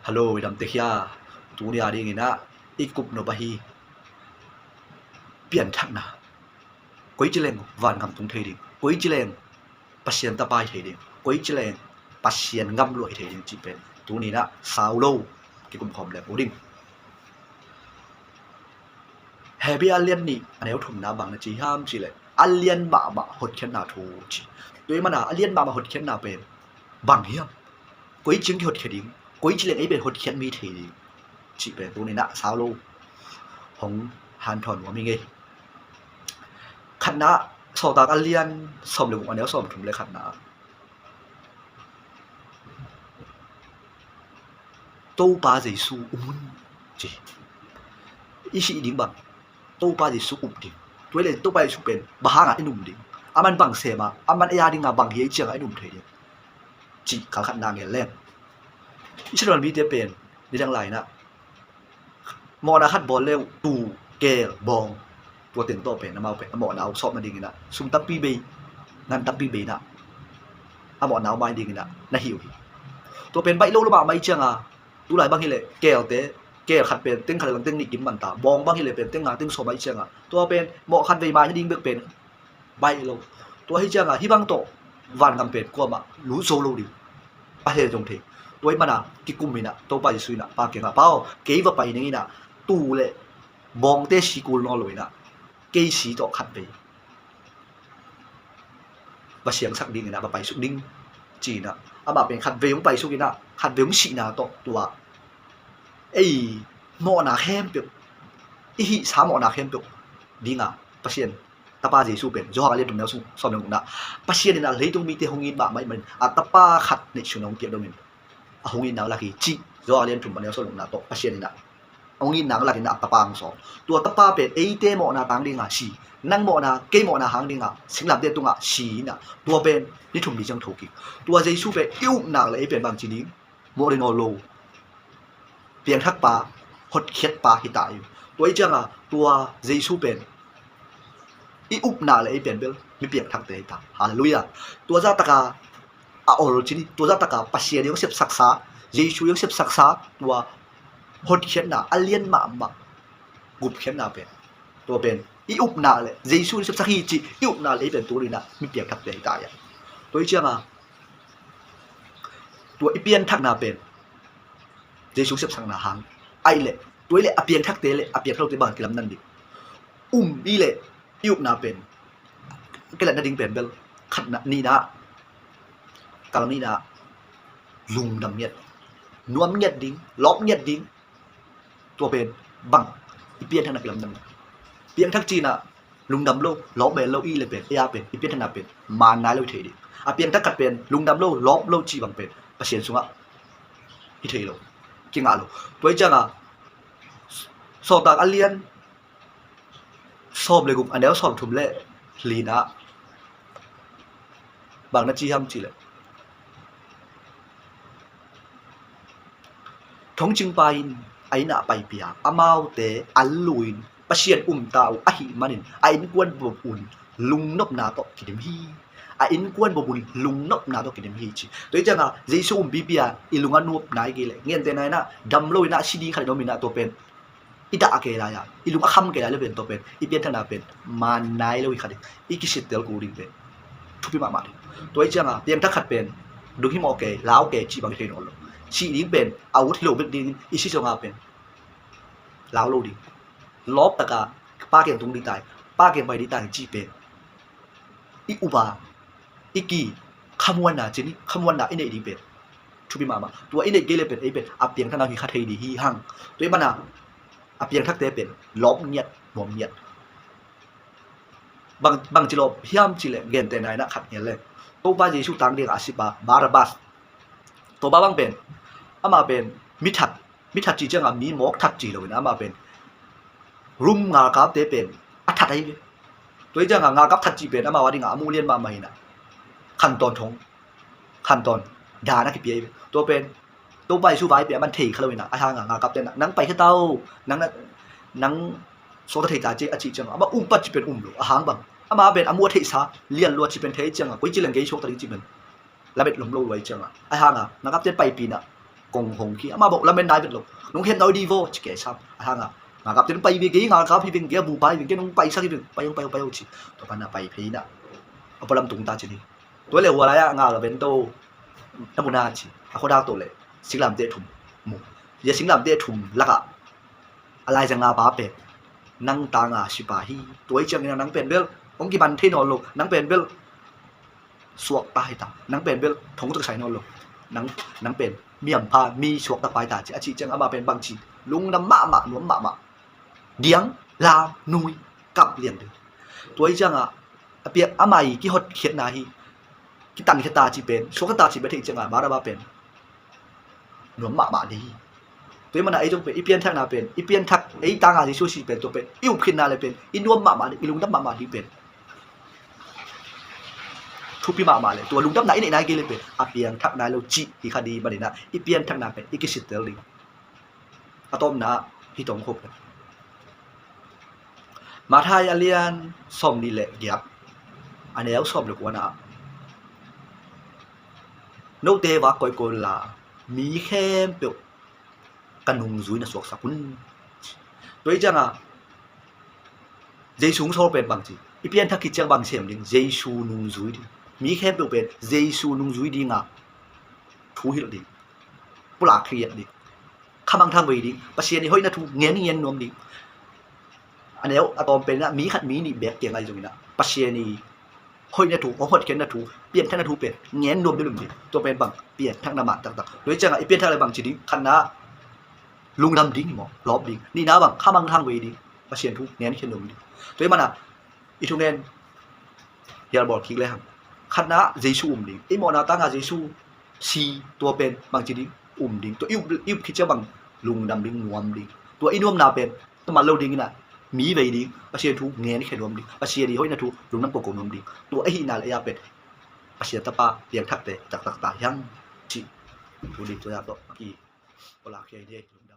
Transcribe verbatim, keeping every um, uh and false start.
Hello, i dam tek hia? Tuni a dingin ah i kup nop ahi pianthakna. Koi ci leng vangam tung thei ding, koi ci leng Pasian tapa hi thei ding, koi ci leng Pasian gam lua hi thei ding cih pen tuni in ah sau lo kikum khawm leng uh ding. Hebru a lian nih a neu thumna bang na ci hiam cih leh a lian mahmah hotkhiatna thu ci. Tua ahih manin a lian mahmah hotkhiatna pen bang hiam? Koi ci-in kihotkhiat ding, koi ci leng ei pen hotkhiat mi thei ding cih pen tuni in ah sau lo hong hanthawn nuam hi ing ei. Khatna, Sawltak a lian sawm le guk a neu sawm thum le khatna, Topa Jesu um un ci. I sih ding bang Topa Jesu um ding. Tua ahih leh Topa Jesu pen bang hangah in um ding, aman bang sem a, aman ei a dingah bang hih ciangah in um thei ding cih kal khatna gen leng, Israel mite pen nidang lai-in ah mawhna khat bawl le uh, tuu, keel, bawng, tua teng tawh pen amau pen a mawhna uh sawp nadingin ah sum tampi bei, ngan tampi bei in ah a mawhna uh mai dingin ah na hih uh hi. Tua pen baih lo lo mahmah ahih ciangin, tulai bang hi leh keelte, keel khat pen teng khat le lang teng nih kim man ta, bawng bang hi leh pen teng nga teng sawm ahih ciangin tua pen mawh khat vei mai nading bek pen baih lo. Tua ahih ciangin hih bang tawh vangam pen kuamah lut zo lo ding, a hel zong thei. Tua ahih manin kikum in ah Topa Jesu in ah Pa kiangah, Pa aw, kei va pai ning in ah tuu le bawngte si kul nawn lo in ah kei si tawh khat vei va siangsak dingin ah va paisuk ning ci-in ah amah pen khat vei hong paisuk in ah khat vei hong sihna tawh tua ei mawhna khempeuh, i hihsa mawhna khempeuh dingin Pasian Tapa Jesu pen Johan a lian thum neu sawm le gukna, Pasian in ah leitung mite hong it mahmah ahih manin a Tapa khat neihsun hong piak dongin a hong itna uh lak hi cih Johan a lian thum a neu sawm le gukna tawh Pasian in ah hong itna uh lak in ah a Tapa hong sawl. Tua Tapa pen eite mawhna tang dingin si, nang mawhna, kei mawhna hang dingin singlamteh tungah si in ah tua pen ni thum ni ciang thokik. Tua Jesu pen i upna le ei pen bangci ding, mawh le nawn lo piangthakpa, hotkhiatpa hi ta hi. Tua ahih ciangin tua Jesu pen i upna le ei pen bel mi piangthakte hi ta. Halleluiah. Tua zahtakin a ol ci ni, tua zahtakin Pasian in hong sepsaksa, Jesu in hong sepsaksa tua hotkhiatna a lian mahmah gupkhiatna pen, tua pen i upna le Jesu in sepsak hi cih i upna le ei pen tuni in ah mi piangthakte hi ta hi. Tua ahih ciangin tua i pianthakna pen Jesu sepsakna hang ahih leh, tua ahih leh a piangthakte le a piangthak lote bang kilamdang ding? Um i leh i upna pen kilat nading pen bel khatna, nihna, kal nihna, lungdam ngiat, nuam ngiat ding, lawp ngiat ding. Tua pen bang i pianthakna kilamdang? Piangthak ci-in ah lungdam lo, lawp mel lo i leh pen, ei a pen i pianthakna pen maan nai lo hi thei ding. A piangthak khat pen lungdam lo, lawp lo cih bang pen Pasian sungah hi thei lo, kingah lo. Tua ahih ciangin Sawltak a lian sawm le guk a neu sawm thum le lina bang na ci hiam cih leh, Thongcingpa in a inn ah paipih a, amaute an lu-in Pasian um ta uh ahih manin a innkuan bawm un lungnopna tawh kidim hi. A innkuan bawm un lungnopna tawh kidim hi ci. Tua ahih ciangin Jesu um pipi a i lung a nuam nai kei leh, gentehna in ah dam lo in ah si ding khat in om in ah tua pen i dah kei lai a, i lung a kham kei lai leh pen tua pen i pianthakna pen maan nai lo hi kha ding, i kisittel kul ding pen thupi mahmah ding. Tua ahih ciangin piangthak khat pen dung himawh kei, lau kei cih bang hi thei nawn lo. Sih ding pen a ut hi lo bek dingin i si zongin pen lau lo ding. Lawp takin Pa kiang tung ding ta hi, Pa kiang pai ding ta hi cih pen i up a, i ki, khamuanna ci ni, khamuanna i neih ding pen thupi mahmah. Tua i neih kei leh pen ei pen a piangthakna hi kha thei ding hi hang. Tua ahih manin a piangthakte pen lawp ngiat, nuam ngiat. Bang, bangci lawp hiam cih leh gentehna in ah khat gen leng, Topa Jesu tang dingin a sipa Barabbas, tua pa bang pen, amah pen mi that, mi that cih ciangin mi mawk that ci lo in ah amah pen Rom ngalkapte pen a that ahi ve. Tua ahih ciangin ngalkap that cih pen amau a dingin a muh lian mahmah hi in ah khantawn thong, khantawn daan a kipia hi ve. Tua pen Topa Jesu vai pen aman thei kha lo in ah, ahih hangin ngalkapte in ah nang paikhia ta un, nang na, nang suakta thei ta ci a cih ciangin amah um pat cih pen um lo, ahang bang, amah pen a muh a theihsa lian lua cih pen thei ciangin koi ci leng kei suakta ding cih pen lamet lom lo lua ahih ciangin, ahih hangin ngalkapte in paipih in ah kong hong khi, amah bawh lamen nai vet lo. Nong khen nawi di vaw ci kei sam a hanga, nga gap te nong pai ve kei, nga gap hi veng kei, a bu pai veng kei, nong paisak hi veng, pai ong pai ong pai ong ci. Tua pana pai phei na a pualam tung ta ci ni. Tua le hua lai a nga la ven to na mu na ci a khuadak to le singlamte thum mu. Ia singlamte thum lakah a laizang a pa pen nang tanga sipa hi. Tua hi ciangin nang pen bel hong kiban thei nawn lo, nang pen bel suakta hi ta, nang pen bel thong tuk sai nawn lo, nang, nang pen miampha mi suakta pai ta ci a cih ciang amah pen bangci lungdam mahmah, nuam mahmah, diang la nui kap lian ding. Tua hi ciangah a piak amah i kihotkhiatna hi, kitankhia ta ci pen, suakta ta ci pen theih ciangah Barabas pen nuam mahmah ding hi. Tua hi mana ei zong pen i pianthakna pen, i pianthak, ei tanga Jesu si pen, tua pen i upkhinna le pen i nuam mahmah ding, i lungdam mahmah ding pen thupi mahmah le, tua lungdamna i neih nai kei le pen a piangthak nai lo cih hi kha ding maninah i pianthakna pen i kisittel ding. A tawpna hih tong khop. Matthai a lian sawmnih le giat, a neu sawm le kuana, note vak koikoi unla mi khempeuh ka nungzui na suaksak un. Tua hi cianga Jesu hong sawl pen bangci, i pianthak khit ciang bang sem ding, Jesu nungzui ding. Mi khempeuh pen Jesu nungzui dinga thu hilh ding, pulak khiat ding, khamangthang vei ding, Pasian i hoihna thu ngen ngen nuam ding. A neu a tawm pen inah mi khat mi nih beek kiang ahi zongin ah Pasian i hoihna thu, hong hotkhiatna thu, pianthakna thu pen ngen nuam ding, lum ding. Tua pen bang pianthakna mah taktak. Tua hi ciangah i pianthak le bang ci ding, khatna lungdam ding hi maw, lawp ding. Nihna bang khamangthang vei ding, Pasian thu ngen khia nuam ding. Tua hi mana i thungen hial bawl kik le hang, khatna Jesu um ding, i mawhna tanga Jesu si, tua pen bangci ding, um ding. Tua i up, i up khit ciang bang lungdam ding, nuam ding. Tua i nuamna pen taman lo ding inah mi vei ding, Pasian thu ngen khia nuam ding, Pasian i hoihna thu lungdam koko nuam ding. Tua ahihna le ei a pen Pasian tapa piangthakte taktak ta hiang cih thu ding tua zah tawh ki pulak khia hi ding.